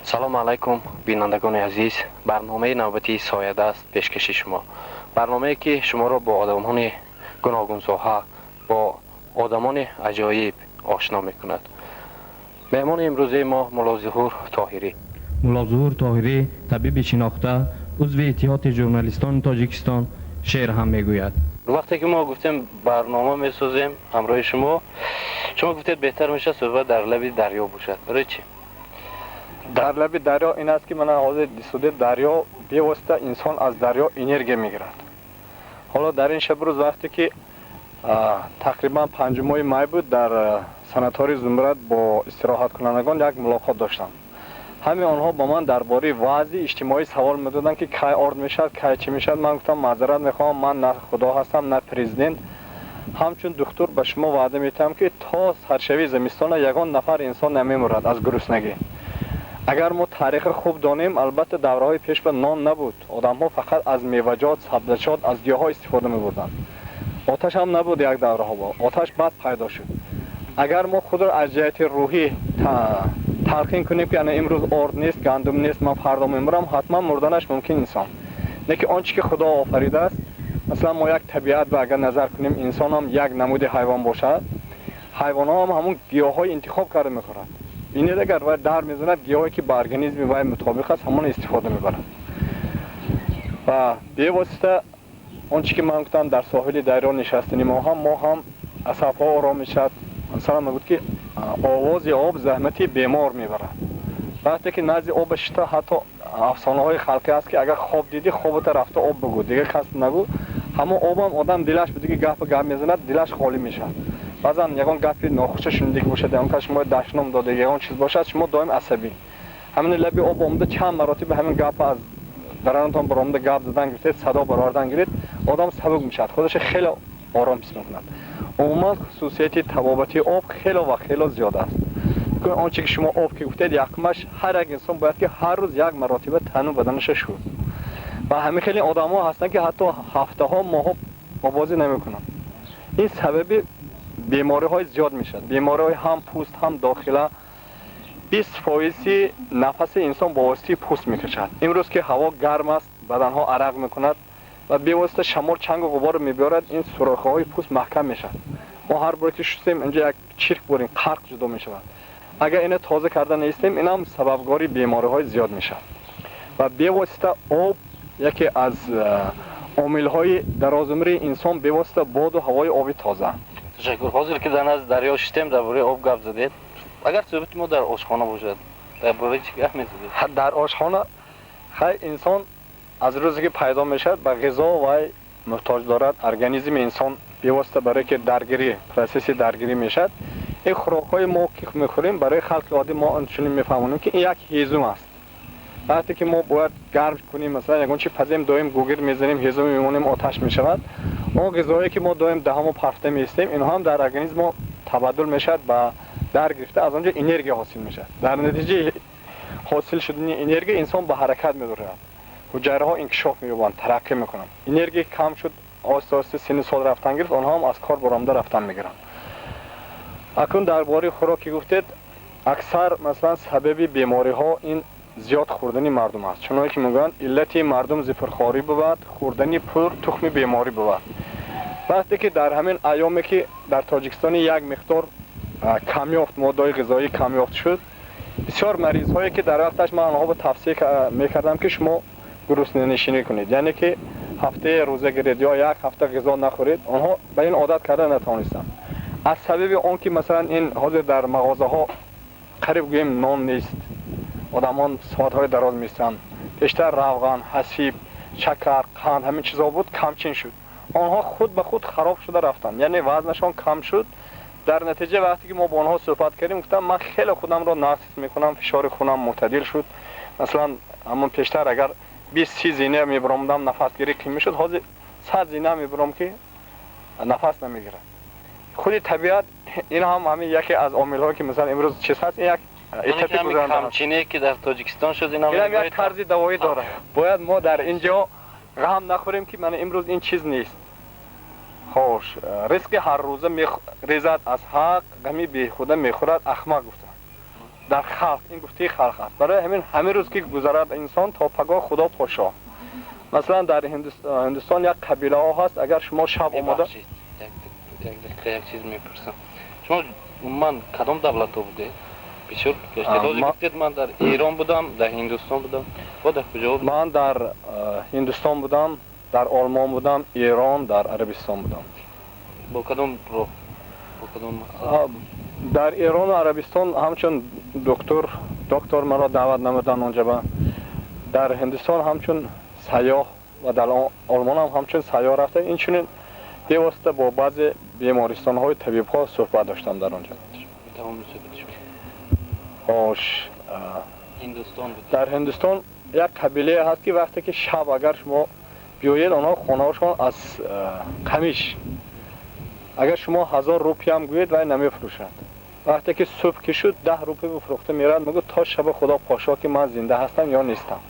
Салому алайкум, бинандагони азиз. Барномаи навбатии «Соядаст» пешкаши шумо, барномае ки шуморо бо одамони гуногунсоҳа, бо одамони аҷоиб ошно мекунад. Меҳмони имрӯзаи мо Муллозуҳур Тоҳирӣ. Муллозуҳур Тоҳирӣ табиби шинохта, узви Иттиҳоди журналистони Тоҷикистон, шеър ҳам мегӯяд. Вақте ки мо гуфтем, барнома месозем ҳамроҳи шумо, шумо гуфтед, беҳтар мешавад суҳбат дар лаби дарё бошад. Барои чӣ? Дар лаби дарё ин аст, ки мана ҳозир дисуде дарё, бевосита инсон аз дарё энергия мегирад. Ҳоло дар ин шабу рӯз, вақте ки тақрибан 5-моҳи май буд, дар санатории «Зумрад» бо истироҳаткунандагон як мулоқот доштам. Ҳамин онҳо ба ман дар бораи вазъи иҷтимоӣ савол медоданд, ки кай орд мешавад, кай чӣ мешавад. Ман гуфтам: «Маъзарат мехоҳам, ман на Худо ҳастам, на президент. Ҳамчун духтур ба шумо ваъда медиҳам, ки то саршавии зимистона ягон нафар инсон намемурад аз гуруснагӣ». Агар мо таърихро хуб донем, албатта, давраҳои пеш ба нон набуд, одамҳо фақат аз меваҷот, сабзачот, аз гиёҳҳо истифода мебурданд. Оташ ҳам набуд як давраҳо, оташ баъд пайдо шуд. Агар мо худро аз ҷиҳати рӯҳӣ талқин кунем, ки ана имрӯз орд нест, гандум нест, ман фардо мемурам, ҳатман мурданаш мумкин инсон. Лекин он чӣ ки Худо офаридааст, масалан, мо як табиат ба агар назар кунем, инсон ҳам як намуди ҳайвон бошад, ҳайвонҳо ҳам ҳамун гиёҳҳои интихоб карда мехӯрад. Бинед, агар вай дар мезанад, гиёҳе ки ба организми вай мутобиқ аст, ҳамон истифода мебарад. Ва бевосита он чӣ ки ман гуфтам, дар соҳили дарё нишастани мо ҳам асабҳо ором мешавад. Масалан, мегӯд, ки овози об заҳмати бемор мебарад. Вақте ки назди об шита, ҳатто афсонаҳои халқӣ аст, ки агар хоб дидӣ, хобата рафта об бигӯ, дигар кас нагӯ. Ҳамон обам одам дилаш буд, ки гапа гап мезанад, дилаш холӣ мешавад. Баъзан ягон гапи нохуша шунидагӣ бошад, ягон кас шумо дашном дода, ягон чиз бошад, шумо доим асабӣ. Ҳамин лаби об омада, чанд маротиба ҳамин гапа аз даранатон баромада гап задан гирифтед, садо баровардан гиред, одам сабук мешавад, худаш хеле ором ҳис мекунад. Умуман, хусусияти табобати об хело ва хело зиёд аст. Он чи ки шумо об ки гуфтед, якумаш, ҳар як инсон бояд ки ҳар рӯз як маротиба тану баданаша шӯд. Ва ҳамин хеле одамҳо ҳастанд, ки ҳатто ҳафтаҳо, моҳҳо обозӣ намекунанд. Ин сабаби бемориҳои зиёд мешавад, бемориҳои ҳам пӯст, ҳам дохила. 20 фоизи нафаси инсон бо воситаи пӯст мекашад. Имрӯз ки ҳаво гарм аст, баданҳо арақ мекунад ва бевосита шамол чангу ғуборро мебиёрад, ин сурохаҳои пӯст маҳкам мешавад. Мо ҳар боре ки шустем, инҷо як чирк бурем, қарқ ҷудо мешавад. Агар ина тоза карда неистем, инам сабабгори бемориҳои зиёд мешавад. Ва бевосита об яке аз омилҳои дарозумрии инсон, бевосита боду ҳавои оби тоза. Ташаккур. Ҳозир ки дар назди дарё шистем, дар бораи об гап задед. Агар суҳбати мо дар ошхона бошад, дар бораи чӣ гап мезадед? Дар ошхона, хай, инсон аз рӯзе ки пайдо мешавад, ба ғизо вай муҳтоҷ дорад. Организми инсон бевосита барое ки даргирӣ, процесси даргирӣ мешавад. Ин хӯрокҳои мо ки мехӯрем, барои халқи оддӣ мо чунин мефаҳмонем, ки ин як ҳезум аст. Вақте ки мо бояд гарм кунем, масалан, ягон чи пазем, доим гугир мезанем, ҳезум мемонем, оташ мешавад. Он ғизоҳое ки мо доим даҳамо парфта меистем, инҳо ҳам дар организм мо табаддул мешавад, ба дар гирифта, аз он ҷо энергия ҳосил мешавад. Дар натиҷаи ҳосил шудани энергия инсон ба ҳаракат медорад, ҳуҷайраҳо инкишоф меёбанд, тараққӣ мекунанд. Энергия кам шуд, оҳиста оҳиста синни сол рафтан гирифт, онҳо ҳам аз кор баромада рафтан мегиранд. Акнун дар бораи хӯрок ки гуфтед, аксар, масалан, сабаби бемориҳо ин зиёд хӯрдани мардум аст. Чуноне ки мегӯянд: «Иллати мардум зи пурхорӣ бувад, хӯрдани пур тухми беморӣ бувад». Вақте ки дар ҳамин айёме ки дар Тоҷикистони як миқдор камёфт, моддаҳои ғизоӣ камёфт шуд, бисёр маризҳое ки дар вақташ ман онҳоро тавсия мекардам, ки шумо гуруснанишинӣ кунед, яъне ки ҳафтае рӯза гиред ё як ҳафта ғизо нахӯред, онҳо ба ин одат карда натавонистанд. Аз сабаби он ки, масалан, ин ҳозир дар мағозаҳо қариб гӯем нон нест, одамон соатҳои дароз меистанд. Бештар равған, ҳасиб, шакар, қанд, ҳамин чизҳо буд, камчин шуд. Онҳо худ ба худ хароб шуда рафтанд, яъне вазнашон кам шуд. Дар натиҷа, вақте ки мо бо онҳо суҳбат кардем, гуфтам: «Ман хеле худамро нағз ҳис мекунам, фишори хунам мӯътадил шуд. Масалан, ҳамон пештар агар 20-30 зина мебаромадам, нафасгирӣ қин мешуд, ҳозир 100 зина мебаром, ки нафас намегирад». Худи табиат ин ҳам ҳамин яке аз омилҳое ки, масалан, имрӯз чиз ҳаст, ин як этапи камчине ки дар Тоҷикистон шуд. Инам як тарзи давоӣ дорад. Бояд мо дар ин ҷо ғам нахӯрем, ки мана имрӯз ин чиз нест. Хош, ризқи ҳаррӯза резад аз ҳақ, ғами беҳуда мехӯрад ахмақ, гуфтанд. Дар халқ ин гуфтаи халқ аст. Барои ҳамин ҳамин рӯз ки гузарад, инсон то пагоҳ Худо подшоҳ. Масалан, дар Ҳиндустон як қабилаҳо ҳаст, агар шумо шаб омода Як дақиқа, як чиз мепурсам. Шумо умуман кадом давлатҳо будед? Бисёр гуфтед, ман дар Эрон будам, дар Ҳиндустон будам, бо дар куҷо? Ман дар Ҳиндустон будам, дар Олмон будам, Эрон, дар Арабистон будам. Бо кадом роҳ, бо кадом мақсад? Дар Эрону Арабистон ҳамчун доктор маро даъват намуданд онҷаба, дар Ҳиндустон ҳамчун сайёҳ ва дар Олмон ҳам ҳамчун сайёҳ рафта, инчунин бевосита бо баъзе бемористонҳои табибҳо суҳбат доштам дар онҷо. Хош, дар Ҳиндустон як қабилае ҳаст, ки вақте ки шаб агар шумо биёед, онҳо хонаҳошон аз қамиш, агар шумо 1000 рупиям гӯед, вай намефурӯшад. Вақте ки субҳ ки шуд, 10 рупия бифурӯхта меравад, мегӯ: «То шаба Худо подшоҳ, ки ман зинда ҳастам ё нестам».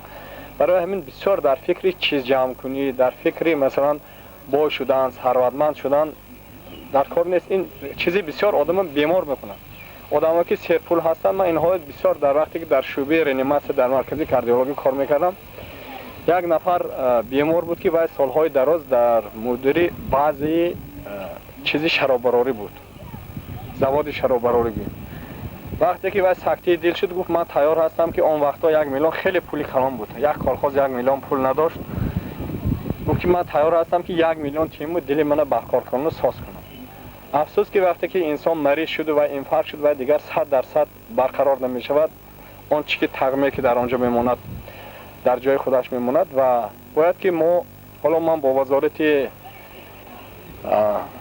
Барои ҳамин бисёр дар фикри чиз ҷамъкунӣ, дар фикри, масалан, бой шудан, сарватманд шудан дар кор нест. Ин чизи бисёр одама бемор мекунад. Одамое ки серпул ҳастанд, ман инҳо бисёр дар вақте ки дар шӯъбаи реаниматсия дар маркази кардиологӣ кор мекардам, як нафар бемор буд, ки вай солҳои дароз дар мудири баъзеи чизи шароббарорӣ буд, заводи шароббарорӣ. Вақте ки вай сактаи дил шуд, гуфт: «Ман тайёр ҳастам», ки он вақтҳо 1 миллион хеле пули калон буд, як колхоз 1 миллион пул надошт. Гуфт, ки ман тайёр ҳастам, ки 1 миллион тиму дили мана баҳкор кунану соз кунам. Афсӯс, ки вақте ки инсон мариз шуду ва инфаркт шуд, ва дигар 100% барқарор намешавад. Он чи ки тағме ки дар он ҷо мемонад, дар ҷои худаш мемонад. Ва бояд ки мо ҳоло, ман бо вазорати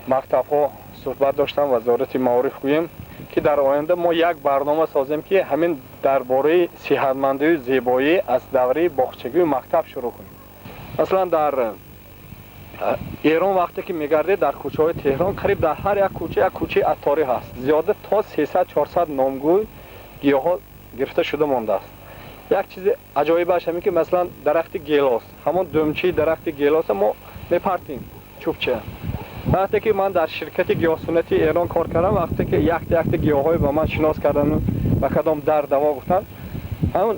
мактабҳо суҳбат доштам, вазорати маориф гӯем, ки дар оянда мо як барнома созем, ки ҳамин дар бораи сиҳатмандию зебоӣ аз давраи боғчагию мактаб шурӯъ кунем. Масалан, дар Эрон вақте ки мегардед, дар кӯчаҳои Теҳрон қариб дар ҳар як кӯча як кӯчаи атторӣ ҳаст. Зиёда то 300-400 номгӯй гиёҳҳо гирифта шуда мондааст. Як чизи аҷоибаш ҳамин, ки масалан дарахти гелос, ҳамон думчаи дарахти гелоса мо мепартем, чӯбча. Вақте ки ман дар ширкати гиёҳсуннати Эрон кор кардам, вақте ки якта якта гиёҳҳое ба ман шинос кардану ба кадом дард даво гуфтанд, ҳамон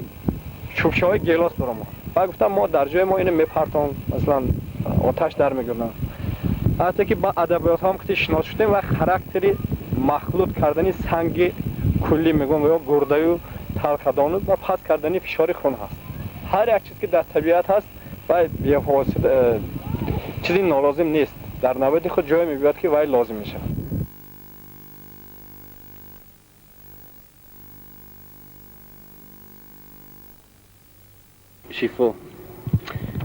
чӯбчаҳои гелос баромад. Баъд гуфтам: «Мо дар ҷои мо ино мепартом, масалан, оташ дар мегирдам». Вақте ки ба адабиётҳоам ки шинос шудем ва характери махлут кардани санги куллӣ мегӯям ё гурдаю талхадону ва паст кардани фишори хун ҳаст. Ҳар як чиз, ки дар табиат ҳаст, вай бевосита чизи нолозим нест, дар навбати худ ҷое мебиёд, ки вай лозим мешавад. Шифо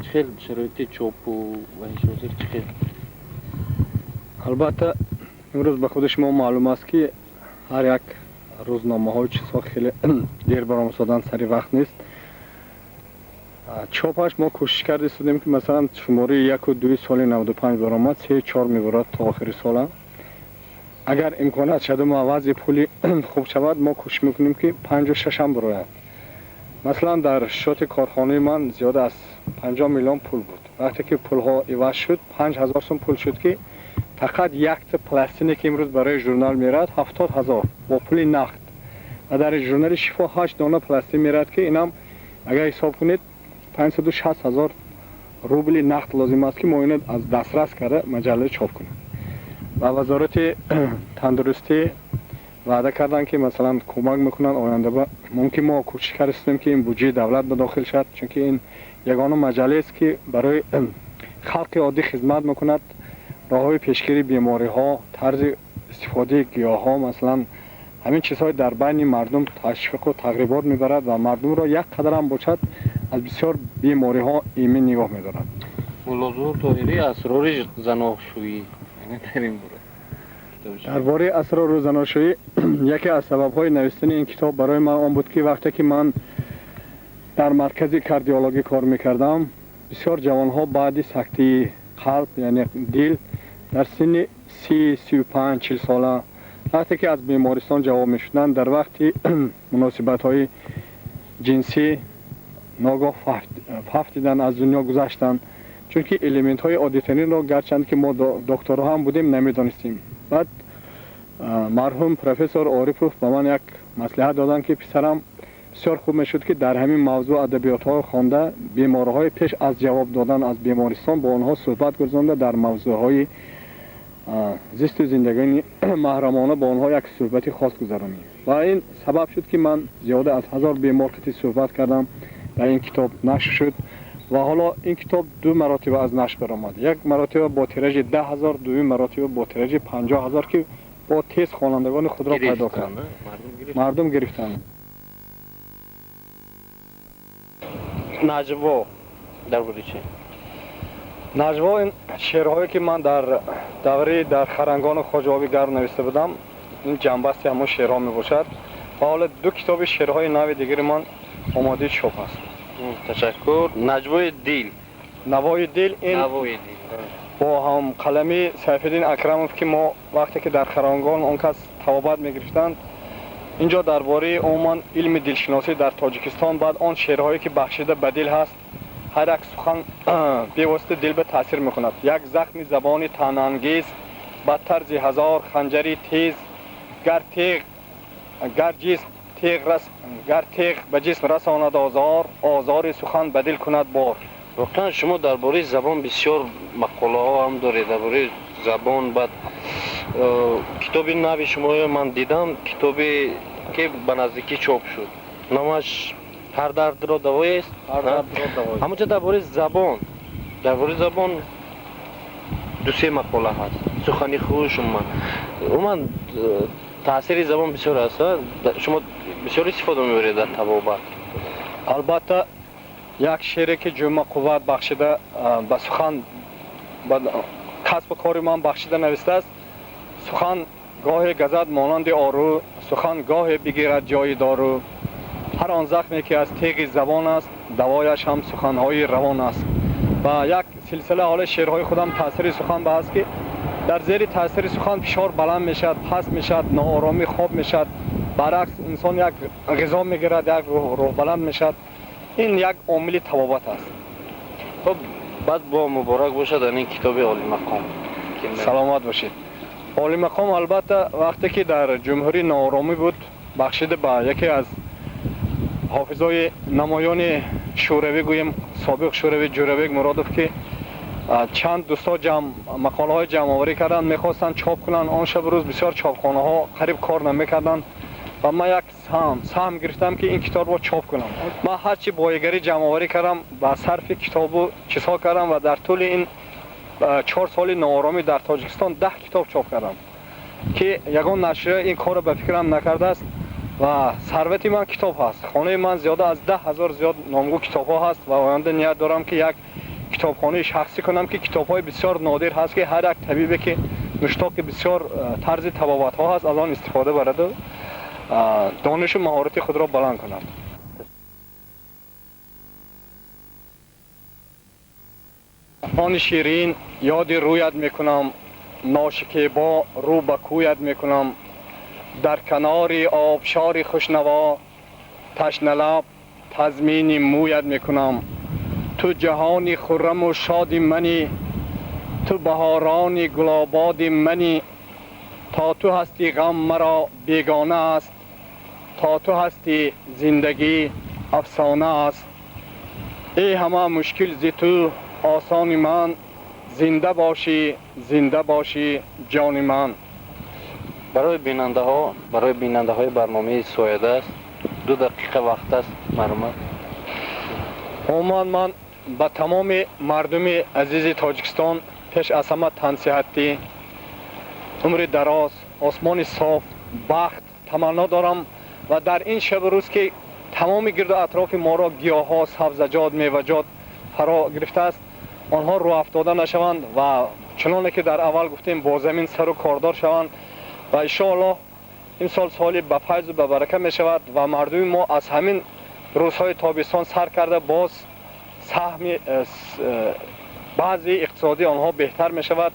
чӣ хел, шароити чопу ва ҳозир чӣ хел? Албатта, имрӯз ба худи шумо маълум аст, ки ҳар як рӯзномаҳои чизҳо хеле дер баромадодан, сари вақт нест чопаш. Мо кӯшиш карда истодем, ки масалан шумораи яку дуи соли 95 баромад, се чор мебарад то охири сола. Агар имконият шаду вазъи пули хуб шавад, мо кӯшиш мекунем, ки панҷу шашам барояд. Масалан, дар счёти корхонаи ман зиёда аз 50 миллион пул буд. Вақте ки пулҳо иваз шуд, 5000 сум пул шуд, ки фақат якта пластине, ки имрӯз барои журнал меравад, 70 000 бо пули нақд, ва дар журнали Шифо ҳашт дона пластин меравад, ки инам агар ҳисоб кунед, 560 000 рубли нақд лозим аст, ки мо ино аз дастрас карда маҷалла чоп кунем. Ва Вазорати тандурустӣ ваъда карданд, ки масалан кӯмак мекунанд оянда. Мумкин мо кӯшиш кардастем, ки ин буҷаи давлат ба дохил шавад, чунки ин ягона маҷаллаест, ки барои халқи оддӣ хизмат мекунад. Роҳҳои пешгирии бемориҳо, тарзи истифодаи гиёҳҳо, масалан, ҳамин чизҳои дар байни мардум ташвиқу тарғибот мебарад ва мардумро як қадарам бошад аз бисёр бемориҳо имин нигоҳ медорад. Муллозуҳур Тоҳирӣ, асрори заношӯӣ, дар ин бора. Дар бораи асрору заношӯӣ, яке аз сабабҳои навиштани ин китоб барои ман он буд, ки вақте ки ман дар маркази кардиологӣ кор мекардам, бисёр ҷавонҳо баъди сактаи қалб, яъне дил, дар синни 30, 35, 40 сола, вақте ки аз бемористон ҷавоб мешуданд, дар вақти муносибатҳои ҷинсӣ ногоҳ фавтиданд, аз дунё гузаштанд, чунки элементҳои оддитаринро, гарчанд ки мо докторҳо ҳам будем, намедонистем. Баъд марҳум профессор Орипов ба ман як Маслиҳат доданд, ки писарам, бисёр хуб мешуд, ки дар ҳамин мавзӯъ адабиётҳо хонда, беморҳои пеш аз ҷавоб додан аз бемористон бо онҳо суҳбат гузаронда, дар мавзӯъҳои зисту зиндагии маҳрамона бо онҳо як суҳбати хос гузаронем. Ва ин сабаб шуд, ки ман зиёда аз 1000 бемор қати суҳбат кардам, дар ин китоб нашр шуд. Ва ҳоло ин китоб ду маротиба аз нашр баромад: як маротиба бо тиражи 10 000, дуюм маротиба бо тиражи 50 000, ки бо тез хонандагони худро пайдо кард, мардум гирифтанд. Наҷво дар бораи чӣ? Наҷво ин шеърҳое, ки ман дар давраи дар Харангону Хоҷаоби Гарм нависта будам, ин ҷамъбасти ҳамон шеърҳо мебошад. Ва ҳоло ду китоби шеърҳои нави дигари ман омодаи чоп аст. Ташаккур. Наҷвои дил? Навои дил ин Навои дил. Бо ҳамқаламии Сайфиддин Акрамов, ки мо вақте ки дар Харангон он кас табобат мегирифтанд, инҷо дар бораи умуман илми дилшиносӣ дар Тоҷикистон, баъд он шеърҳое, ки бахшида ба дил ҳаст. Ҳар як сухан бевосита дил ба таъсир мекунад. Як захми забони таънаангез бадтар зи ҳазор ханҷари тез, гар теғ гар ҷисм теғ рас, гар теғ ба ҷисм расонад озор, озори сухан ба дил кунад бор. Воқеан, шумо дар бораи забон бисёр мақолаҳо ҳам доред дар бораи забон. Баъд китоби нави шуморо ман дидам, китобе ки ба наздикӣ чоп шуд, номаш «Ҳар дардро давоест». Ҳамонҷо дар бораи забон дусе мақола ҳаст, сухани хуш. Умуман таъсири забон бисёр аст. Шумо бисёр истифода мебаред дар табобат. Албатта, як шеъре, ки Ҷумъа Қувват бахшида ба сухан, ба касбу кори ман бахшида навистааст: сухан гоҳе газад монанди ору, сухан гоҳе бигирад ҷои дору. Ҳар он захме, ки аз теғи забон аст, давояш ҳам суханҳои равон аст. Ва як силсила ҳоли шеърҳои худам таъсири сухан ба аст, ки дар зери таъсири сухан фишор баланд мешавад, паст мешавад, нооромӣ хоб мешавад, баръакс, инсон як ғизо мегирад, як рӯҳбаланд мешавад. Ин як омили табобат аст. Хуб, баъд бо муборак бошад ин китоби олимақом. Саломат бошед. Олимақом, албатта, вақте ки дар ҷумҳурӣ нооромӣ буд, бахшида ба яке аз ҳофизои намоёни шӯравӣ, гӯем собиқ шӯравӣ, Ҷӯрабек Муродов, ки чанд дӯстҳо ҷамъ мақолаҳои ҷамъоварӣ карданд, мехостанд чоп кунанд. Он шабу рӯз бисёр чопхонаҳо қариб кор намекарданд ва ман як саҳм гирифтам, ки ин китобро чоп кунам. Ман ҳарчи боигарӣ ҷамъоварӣ кардам, ба сарфи китобу чизҳо кардам ва дар тӯли ин 4 соли нооромӣ дар Тоҷикистон 10 китоб чоп кардам, ки ягон нашрия ин корро ба фикрам накардааст. Ва сарвати ман китоб ҳаст. Хонаи ман зиёда аз 10 000 зиёд номгӯ китобҳо ҳаст ва оянда ният дорам, ки як китобхонаи шахсӣ кунам, ки китобҳои бисёр нодир ҳаст, ки ҳар як табибе, ки муштоқи бисёр тарзи табобатҳо ҳаст, аз он истифода бараду донишу маҳорати худро баланд кунад. Они ширин, ёди рӯят мекунам, ношикебо рӯ ба кӯят мекунам. Дар канори обшори хушнаво ташналаб тазмини мӯят мекунам. Ту ҷаҳони хурраму шоди манӣ, ту баҳорони гулободи манӣ. То ту ҳастӣ, ғам маро бегона аст, то ту ҳастӣ, зиндагӣ афсона аст. Эй ҳама мушкил зи ту осони ман, зинда бошӣ, зинда бошӣ, ҷони ман. Барои бинандаҳо, барои бинандаҳои барномаи «Соядаст» 2 дақиқа вақт аст, марҳамат. Умуман, ман ба тамоми мардуми азизи Тоҷикистон пеш аз ҳама тансиҳатӣ, умри дароз, осмони соф, бахт таманно дорам. Ва дар ин шабу рӯз, ки тамоми гирду атрофи моро гиёҳҳо, сабзаҷот, меваҷот фаро гирифтааст, онҳо рӯҳафтода нашаванд ва чуноне ки дар аввал гуфтем, бо замин сару кордор шаванд. Ва иншоаллоҳ, имсол соли ба файзу ба барака мешавад ва мардуми мо аз ҳамин рӯзҳои тобистон сар карда боз саҳми баъзи иқтисодии онҳо беҳтар мешавад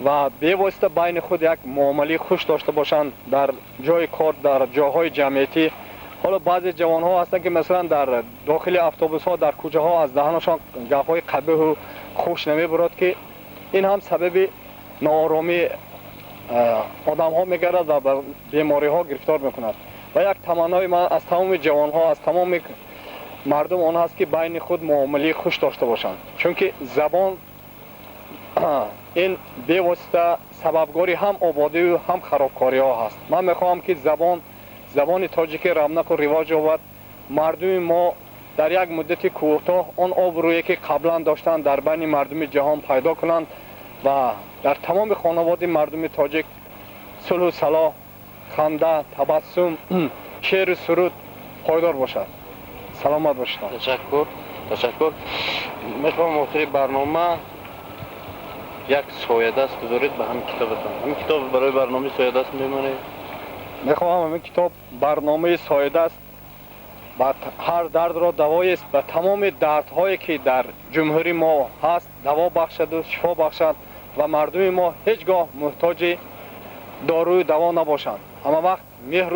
ва бевосита байни худ як муомилаи хуш дошта бошанд дар ҷои кор, дар ҷойҳои ҷамъиятӣ. Ҳоло баъзе ҷавонҳо ҳастанд, ки масалан дар дохили автобусҳо, дар кӯчаҳо аз даҳанашон гапҳои қабиҳу хуш намебурад, ки ин ҳам сабаби нооромии одамҳо мегардад ва ба бемориҳо гирифтор мекунад. Ва як таманнои ман аз тамоми ҷавонҳо, аз тамоми мардум он ҳаст, ки байни худ муомилаи хуш дошта бошанд, чунки забон ин бевосита сабабгори ҳам ободию ҳам харобкориҳо ҳаст. Ман мехоҳам, ки забон, забони тоҷикӣ равнақу ривоҷ ёбад, мардуми мо дар як муддати кӯтоҳ он обрӯе, ки қаблан доштанд, дар байни мардуми ҷаҳон пайдо кунанд ва дар тамоми хонаводаи мардуми тоҷик сулҳу салоҳ, ханда, табассум, шеъру суруд пойдор бошад. Саломат бошед. Ташаккур, ташаккур. Мехоҳам охири барнома як соядаст гузоред ба ҳамин китобатон. Ҳамин китоб барои барномаи соядаст мемонед. Мехоҳам ҳамин китоб, барномаи соядаст ба ҳар дардро давоест, ба тамоми дардҳое, ки дар ҷумҳурии мо ҳаст, даво бахшаду шифо бахшад ва мардуми мо ҳеҷ гоҳ муҳтоҷи дорую даво набошанд, ҳама вақт меҳру